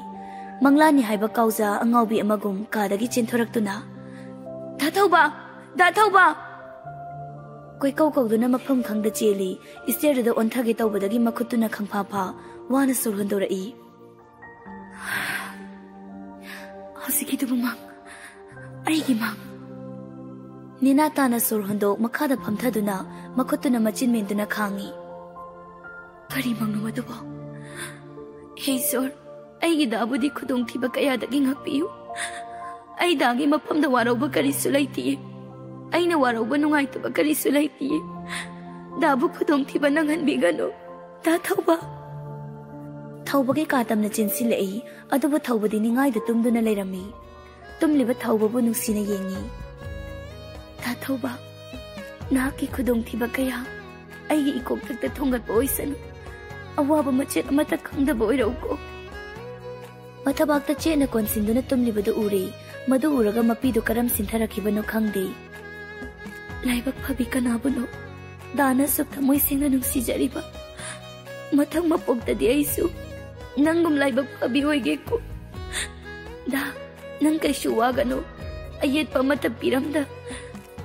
ꯃꯪꯂꯥꯅꯤ ꯍꯥꯏꯕ ꯀꯥꯎꯖꯥ ꯑꯉꯥꯎꯕꯤ ꯑꯃꯒꯨꯝ ꯀꯥꯗꯒꯤ ꯆꯦꯟꯊꯣꯔꯛꯇꯨꯅ, "ꯗꯥ ꯊꯧꯕ! ꯗꯥ ꯊꯧꯕ!" ꯀꯣꯏꯀꯧ ꯀꯧꯗꯨꯅ ꯃꯐꯝ ꯈꯪꯗ ꯆꯦꯜꯂꯤ꯫ ꯏꯁꯇꯤꯌꯔꯗꯨꯗ ꯑꯣꯟꯊꯒꯦ ꯇꯧꯕꯗꯒꯤ ꯃꯈꯨꯠꯇꯨꯅ ꯈꯪꯐꯥ ꯐꯥ ꯋꯥꯅ ꯁꯣꯔ ꯍꯣꯟꯗꯣꯔꯛꯏ꯫ "ꯍꯧꯖꯤꯛꯀꯤꯗꯨꯕꯨ ꯃꯪ, ꯑꯩꯒꯤ ꯃꯪ꯫" ꯅꯦꯅꯥ ꯇꯥꯅ ꯁꯣꯔ ꯍꯣꯟꯗꯣꯛ ꯃꯈꯥꯗ ꯐꯝꯊꯗꯨꯅ ꯃꯈꯨꯠꯇꯨꯅ ꯃꯆꯤꯟ ꯃꯦꯟꯗꯨꯅ ꯈꯥꯡꯉꯤ꯫ "ꯀꯔꯤ ꯃꯪꯅꯣ ꯑꯗꯨꯕꯣ? ꯍꯦ ꯏꯁꯣꯔ, ꯑꯩꯒꯤ ꯗꯥꯕꯨꯗꯤ ꯈꯨꯗꯣꯡꯊꯤꯕ ꯀꯌꯥꯗꯒꯤ ꯉꯥꯛꯄꯤꯌꯨ꯫ ꯑꯩ ꯗꯥꯒꯤ ꯃꯐꯝꯗ ꯋꯥꯔꯧꯕ ꯀꯔꯤꯁꯨ ꯂꯩꯇꯤꯌꯦ꯫ ꯑꯩꯅ ꯋꯥꯔꯧꯕ ꯅꯨꯡꯉꯥꯏꯇꯕ ꯀꯔꯤꯁꯨ ꯂꯩꯇꯤꯌꯦ꯫ ꯗꯥꯕꯨ ꯈꯨꯗꯣꯡꯊꯤꯕ ꯅꯪꯍꯟꯕꯤꯒꯅꯨ꯫ ꯗꯥ ꯊꯧꯕ꯫ ꯊꯧꯕꯒꯤ ꯀꯥ ꯇꯝꯅ ꯆꯦꯟꯁꯤꯜꯂꯛꯏ꯫ ꯑꯗꯨꯕꯨ ꯊꯧꯕꯗꯤ ꯅꯤꯡꯉꯥꯏꯗ ꯇꯨꯝꯗꯨꯅ ꯂꯩꯔꯝꯃꯤ꯫ ꯇꯨꯝꯂꯤꯕ ꯊꯧꯕꯕꯨ ꯅꯨꯡꯁꯤꯅ ꯌꯦꯡꯉꯤ꯫ ꯗꯥ ꯊꯧꯕ, ꯅꯍꯥꯛꯀꯤ ꯈꯨꯗꯣꯡꯊꯤꯕ ꯀꯌꯥ ꯑꯩꯒꯤ ꯏꯀꯣꯛꯊꯛꯇ ꯊꯣꯡꯒꯠꯄ ꯑꯣꯏꯁꯅꯨ꯫ ꯑꯋꯥꯕ ꯃꯆꯦꯠ ꯑꯃꯠꯇ ꯈꯪꯗꯕ ꯑꯣꯏꯔꯛꯎꯀꯣ꯫ ꯃꯊꯕꯥꯛꯇ ꯆꯦꯠꯅ ꯀꯣꯟꯁꯤꯟꯗꯨꯅ ꯇꯨꯝꯂꯤꯕꯗꯨ ꯎꯔꯦ꯫ ꯃꯗꯨ ꯎꯔꯒ ꯃꯄꯤꯗꯨ ꯀꯔꯝ ꯁꯤꯟꯊꯔꯛꯈꯤꯕꯅꯣ ꯈꯪꯗꯦ꯫ ꯂꯥꯏꯕꯛ ꯐꯕꯤ ꯀꯅꯥꯕꯨꯅꯣ? ꯗꯥꯅ ꯑꯁꯨꯛ ꯊꯃꯣꯏ ꯁꯦꯡꯅ ꯅꯨꯡꯁꯤꯖꯔꯤꯕ꯫ ꯃꯊꯪ ꯃꯄꯣꯛꯇꯗꯤ ꯑꯩꯁꯨ ꯅꯪꯒꯨꯝ ꯂꯥꯏꯕꯛ ꯐꯕꯤ ꯑꯣꯏꯒꯦꯀꯣ꯫ ꯗꯥ, ꯅꯪ ꯀꯩꯁꯨ ꯋꯥꯒꯅꯨ꯫ ꯑꯌꯦꯠꯄ ꯑꯃꯠꯇ ꯄꯤꯔꯝꯗ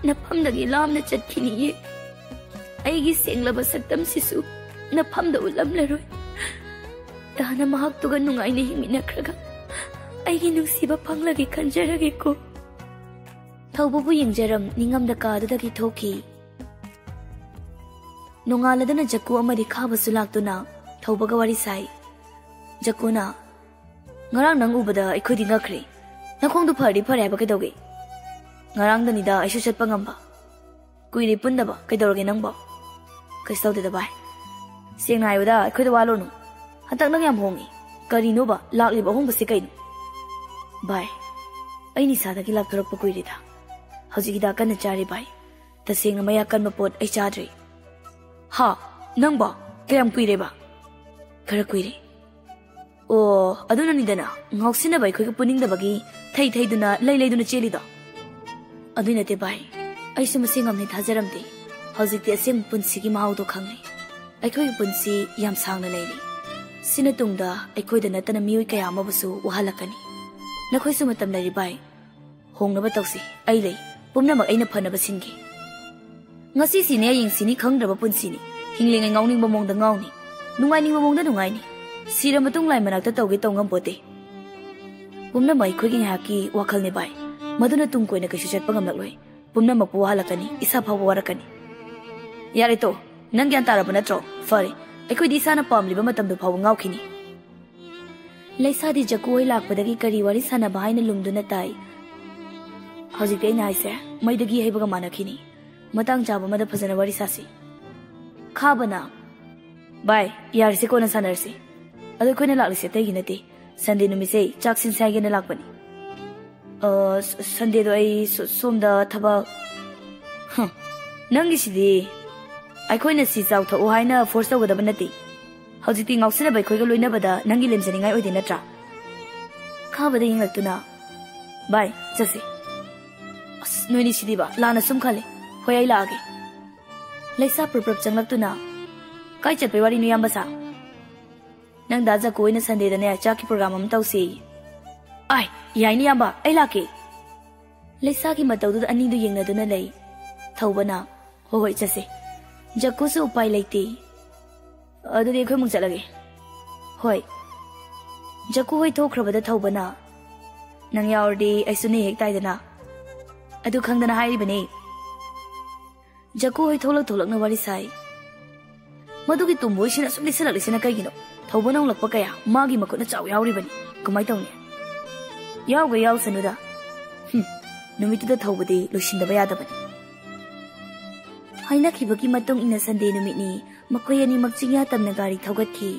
ꯅꯐꯝꯗꯒꯤ ꯂꯥꯞꯅ ꯆꯠꯈꯤꯅꯤꯌꯦ꯫ ꯑꯩꯒꯤ ꯁꯦꯡꯂꯕ ꯁꯛꯇꯝꯁꯤꯁꯨ ꯅꯐꯝꯗ ꯎꯠꯂꯝꯂꯔꯣꯏ꯫ ꯗꯥꯅ ꯃꯍꯥꯛꯇꯨꯒ ꯅꯨꯡꯉꯥꯏꯅ ꯍꯤꯡꯃꯤꯟꯅꯈ꯭ꯔꯒ ꯑꯩꯒꯤ ꯅꯨꯡꯁꯤꯕ ꯐꯪꯂꯒꯦ ꯈꯟꯖꯔꯒꯦꯀꯣ꯫ ꯊꯧꯕꯕꯨ ꯌꯦꯡꯖꯔꯝ ꯅꯤꯡꯉꯝꯗ ꯀꯥꯗꯨꯗꯒꯤ ꯊꯣꯛꯈꯤ꯫ ꯅꯣꯡꯉꯥꯜꯂꯗꯨꯅ ꯖꯛꯀꯨ ꯑꯃꯗꯤ ꯈꯥꯕꯁꯨ ꯂꯥꯛꯇꯨꯅ ꯊꯧꯕꯒ ꯋꯥꯔꯤ ꯁꯥꯏ꯫ ꯖꯛꯀꯨꯅ, "ꯉꯔꯥꯡ ꯅꯪ ꯎꯕꯗ ꯑꯩꯈꯣꯏꯗꯤ ꯉꯛꯈ꯭ꯔꯦ꯫ ꯅꯈꯣꯡꯗꯨ ꯐꯔꯗꯤ ꯐꯔꯦ ꯍꯥꯏꯕ ꯀꯩꯗꯧꯒꯦ? ꯉꯔꯥꯡꯗꯅꯤꯗ ꯑꯩꯁꯨ ꯆꯠꯄ ꯉꯝꯕ꯫ ꯀꯨꯏꯔꯦ ꯄꯨꯟꯗꯕ꯫ ꯀꯩꯗꯧꯔꯒꯦ ꯅꯪꯕꯣ?" "ꯀꯩꯁꯨ ꯇꯧꯗꯦꯗ ꯚꯥꯏ꯫ ꯁꯦꯡꯅ ꯍꯥꯏꯕꯗ ꯑꯩꯈꯣꯏꯗ ꯋꯥꯂꯣꯅꯨ꯫ ꯍꯟꯗꯛ ꯅꯪ ꯌꯥꯝ ꯍꯣꯡꯉꯤ꯫ ꯀꯔꯤꯅꯣꯕ ꯂꯥꯛꯂꯤꯕ ꯑꯍꯣꯡꯕꯁꯤ ꯀꯩꯅꯣ?" "ꯚꯥꯏ, ꯑꯩ ꯅꯤꯁꯥꯗꯒꯤ ꯂꯥꯞꯊꯣꯔꯛꯄ ꯀꯨꯏꯔꯦꯗ꯫ ꯍꯧꯖꯤꯛ ꯍꯤꯗꯥꯛ ꯀꯟꯅ ꯆꯥꯔꯤ ꯚꯥꯏ꯫ ꯇꯁꯦꯡꯅ ꯃꯌꯥ ꯀꯟꯕ ꯄꯣꯠ ꯑꯩ ꯆꯥꯗ꯭ꯔꯦ꯫" "ꯍꯥ? ꯅꯪꯕꯣ? ꯀꯌꯥꯝ ꯀꯨꯏꯔꯦꯕ?" "ꯈꯔ ꯀꯨꯏꯔꯦ꯫" "ꯑꯣ, ꯑꯗꯨꯅꯅꯤꯗꯅ ꯉꯥꯎꯁꯤꯟꯅꯕ ꯑꯩꯈꯣꯏꯒ ꯄꯨꯅꯤꯡꯗꯕꯒꯤ ꯊꯩ ꯊꯩꯗꯨꯅ ꯂꯩ ꯂꯩꯗꯨꯅ ꯆꯦꯜꯂꯤꯗꯣ꯫" "ꯑꯗꯨꯏ ꯅꯠꯇꯦ ꯚꯥꯏ, ꯑꯩꯁꯨ ꯃꯁꯤ ꯉꯝꯅꯤ ꯊꯥꯖꯔꯝꯗꯦ꯫ ꯍꯧꯖꯤꯛꯇꯤ ꯑꯁꯦꯡꯕ ꯄꯨꯟꯁꯤꯒꯤ ꯃꯍꯥꯎꯗꯣ ꯈꯪꯂꯦ꯫ ꯑꯩꯈꯣꯏꯒꯤ ꯄꯨꯟꯁꯤ ꯌꯥꯝ ꯁꯥꯡꯅ ꯂꯩꯔꯤ꯫ ꯁꯤꯅ ꯇꯨꯡꯗ ꯑꯩꯈꯣꯏꯗ ꯅꯠꯇꯅ ꯃꯤꯑꯣꯏ ꯀꯌꯥ ꯑꯃꯕꯨꯁꯨ ꯋꯥꯍꯜꯂꯛꯀꯅꯤ꯫ ꯅꯈꯣꯏꯁꯨ ꯃꯇꯝ ꯂꯩꯔꯤ ꯚꯥꯏ꯫ ꯍꯣꯡꯅꯕ ꯇꯧꯁꯤ꯫ ꯑꯩ ꯂꯩ꯫ ꯄꯨꯝꯅꯃꯛ ꯑꯩꯅ ꯐꯅꯕ ꯁꯤꯟꯒꯦ꯫ ꯉꯁꯤ ꯁꯤꯅꯤ ꯍꯌꯦꯡ ꯁꯤꯅꯤ ꯈꯪꯗ꯭ꯔꯕ ꯄꯨꯟꯁꯤꯅꯤ꯫ ꯍꯤꯡꯂꯤꯉꯩ ꯉꯥꯎꯅꯤꯡꯕ ꯃꯑꯣꯡꯗ ꯉꯥꯎꯅꯤ꯫ ꯅꯨꯡꯉꯥꯏꯅꯤꯡꯕ ꯃꯑꯣꯡꯗ ꯅꯨꯡꯉꯥꯏꯅꯤ꯫ ꯁꯤꯔ ꯃꯇꯨꯡ ꯂꯥꯏ ꯃꯅꯥꯛꯇ ꯇꯧꯒꯦ ꯇꯧ ꯉꯝꯄꯣꯠꯇꯦ꯫ ꯄꯨꯝꯅꯃꯛ ꯑꯩꯈꯣꯏꯒꯤ ꯉꯥꯏꯍꯥꯛꯀꯤ ꯋꯥꯈꯜꯅꯤ ꯚꯥꯏ꯫ ꯃꯗꯨꯅ ꯇꯨꯡ ꯀꯣꯏꯅ ꯀꯩꯁꯨ ꯆꯠꯄ ꯉꯝꯂꯛꯂꯣꯏ꯫ ꯄꯨꯝꯅꯃꯛꯄꯨ ꯋꯥꯍꯜꯂꯛꯀꯅꯤ꯫ ꯏꯁꯥ ꯐꯥꯎꯕ ꯋꯥꯔꯛꯀꯅꯤ꯫ ꯌꯥꯔꯦ ꯇꯣ, ꯅꯪ ꯒ꯭ꯌꯥꯟ ꯇꯥꯔꯕ ꯅꯠꯇ꯭ꯔꯣ? ꯐꯔꯦ, ꯑꯩꯈꯣꯏꯗꯤ ꯏꯁꯥꯅ ꯄꯥꯝꯂꯤꯕ ꯃꯇꯝꯗꯨ ꯐꯥꯎꯕ ꯉꯥꯎꯈꯤꯅꯤ꯫ ꯂꯩꯁꯥꯗꯤ ꯖꯛꯀꯨ ꯍꯣꯏ ꯂꯥꯛꯄꯗꯒꯤ ꯀꯔꯤ ꯋꯥꯔꯤ ꯁꯥꯟꯅꯕ ꯍꯥꯏꯅ ꯂꯨꯝꯗꯨꯅ ꯇꯥꯏ꯫ ꯍꯧꯖꯤꯛꯇꯤ ꯑꯩꯅ ꯍꯥꯏꯁꯦ ꯃꯩꯗꯒꯤ ꯍꯩꯕꯒ ꯃꯥꯟꯅꯈꯤꯅꯤ꯫ ꯃꯇꯥꯡ ꯆꯥꯕ ꯑꯃꯗ ꯐꯖꯅ ꯋꯥꯔꯤ ꯁꯥꯁꯤ꯫ ꯈꯥꯕꯅ, "ꯚꯥꯏ, ꯌꯥꯔꯤꯁꯦ ꯀꯣꯟꯅ ꯁꯥꯟꯅꯔꯁꯤ꯫ ꯑꯗꯣ ꯑꯩꯈꯣꯏꯅ ꯂꯥꯛꯂꯤꯁꯦ ꯑꯇꯩꯒꯤ ꯅꯠꯇꯦ꯫ ꯁꯟꯗꯦ ꯅꯨꯃꯤꯠꯁꯦ ꯆꯥꯛ ꯁꯤꯟꯁꯦ ꯍꯥꯏꯒꯦꯅ ꯂꯥꯛꯄꯅꯤ꯫ ꯑ, ꯁ-, ꯁꯟꯗꯦꯗꯣ ꯑꯩ ꯁꯣ-, ꯁꯣꯝꯗ ꯊꯕꯛ"꯫ "ꯍꯝ, ꯅꯪꯒꯤꯁꯤꯗꯤ꯫ ꯑꯩꯈꯣꯏꯅ ꯁꯤ ꯆꯥꯎꯊꯣꯛꯎ ꯍꯥꯏꯅ ꯐꯣꯔꯁ ꯇꯧꯒꯗꯕ ꯅꯠꯇꯦ꯫ ꯍꯧꯖꯤꯛꯇꯤ ꯉꯥꯎꯁꯤꯟꯅꯕ ꯑꯩꯈꯣꯏꯒ ꯂꯣꯏꯅꯕꯗ ꯅꯪꯒꯤ ꯂꯦꯝꯖꯅꯤꯡꯉꯥꯏ ꯑꯣꯏꯗꯦ ꯅꯠꯇ꯭ꯔꯥ?" ꯈꯥꯕꯗ ꯌꯦꯡꯂꯛꯇꯨꯅ, "ꯚꯥꯏ, ꯆꯠꯁꯤ"꯫ "ꯑꯁ, ꯅꯣꯏꯅꯤ ꯁꯤꯗꯤꯕ, ꯂꯥꯟꯅ ꯁꯨꯝ ꯈꯜꯂꯤ꯫ ꯍꯣꯏ, ꯑꯩ ꯂꯥꯛꯑꯒꯦ"꯫ ꯂꯩꯁꯥ ꯄ꯭ꯔꯞ ꯄ꯭ꯔꯞ ꯆꯪꯂꯛꯇꯨꯅ, "ꯀꯥꯏ ꯆꯠꯄꯩ ꯋꯥꯔꯤꯅꯣ, ꯏꯌꯥꯝꯕ ꯁꯥ?" "ꯅꯪ ꯗꯥ ꯖꯛꯀꯨ ꯍꯣꯏꯅ ꯁꯟꯗꯦꯗꯅꯦ ꯆꯥꯛꯀꯤ ꯄ꯭ꯔꯣꯒ꯭ꯔꯥꯝ ꯑꯃ ꯇꯧꯁꯦꯌꯦ"꯫ "ꯑꯥꯏ, ꯌꯥꯏꯅꯦ ꯏꯌꯥꯝꯕ, ꯑꯩ ꯂꯥꯛꯀꯦ"꯫ ꯂꯩꯁꯥꯒꯤ ꯃꯇꯧꯗꯨꯗ ꯑꯅꯤꯗꯨ ꯌꯦꯡꯅꯗꯨꯅ ꯂꯩ꯫ ꯊꯧꯕꯅ, "ꯍꯣꯏ ꯍꯣꯏ, ꯆꯠꯁꯦ"꯫ ꯖꯛꯀꯨꯁꯨ ꯎꯄꯥꯏ ꯂꯩꯇꯦ꯫ "ꯑꯗꯨꯗꯤ ꯑꯩꯈꯣꯏ ꯑꯃꯨꯛ ꯆꯠꯂꯒꯦ"꯫ "ꯍꯣꯏ"꯫ ꯖꯛꯀꯨ ꯍꯣꯏ ꯊꯣꯛꯈ꯭ꯔꯕꯗ ꯊꯧꯕꯅ, "ꯅꯪ ꯌꯥꯎꯔꯗꯤ ꯑꯩꯁꯨ ꯅꯦ ꯍꯦꯛ ꯇꯥꯏꯗꯅ"꯫ "ꯑꯗꯨ ꯈꯪꯗꯅ ꯍꯥꯏꯔꯤꯕꯅꯤ"꯫ ꯖꯛꯀꯨ ꯍꯣꯏ ꯊꯣꯛꯂꯛ ꯊꯣꯛꯂꯛꯅ ꯋꯥꯔꯤ ꯁꯥꯏ꯫ "ꯃꯗꯨꯒꯤ ꯇꯣꯝꯕꯣꯏꯁꯤꯅ ꯁꯨꯝ ꯂꯤꯛꯁꯜꯂꯛꯂꯤꯁꯤꯅ ꯀꯩꯒꯤꯅꯣ? ꯊꯧꯕꯅ ꯍꯣꯡꯂꯛꯄ ꯀꯌꯥ ꯃꯥꯒꯤ ꯃꯈꯨꯠꯅ ꯆꯥꯎ ꯌꯥꯎꯔꯤꯕꯅꯤ꯫ ꯀꯃꯥꯏ ꯇꯧꯅꯤ? ꯌꯥꯎꯒꯦ ꯌꯥꯎꯁꯅꯨꯗ꯫ ꯍꯨꯝ, ꯅꯨꯃꯤꯠꯇꯨꯗ ꯊꯧꯕꯗꯤ ꯂꯣꯏꯁꯤꯟꯗꯕ ꯌꯥꯗꯕꯅꯤ"꯫ ꯍꯥꯏꯅꯈꯤꯕꯒꯤ ꯃꯇꯨꯡ ꯏꯟꯅ ꯁꯟꯗꯦ ꯅꯨꯃꯤꯠꯅꯤ꯫ ꯃꯈꯣꯏ ꯑꯅꯤꯃꯛ ꯆꯤꯡꯌꯥ ꯇꯝꯅ ꯒꯥꯔꯤ ꯊꯧꯒꯠꯈꯤ꯫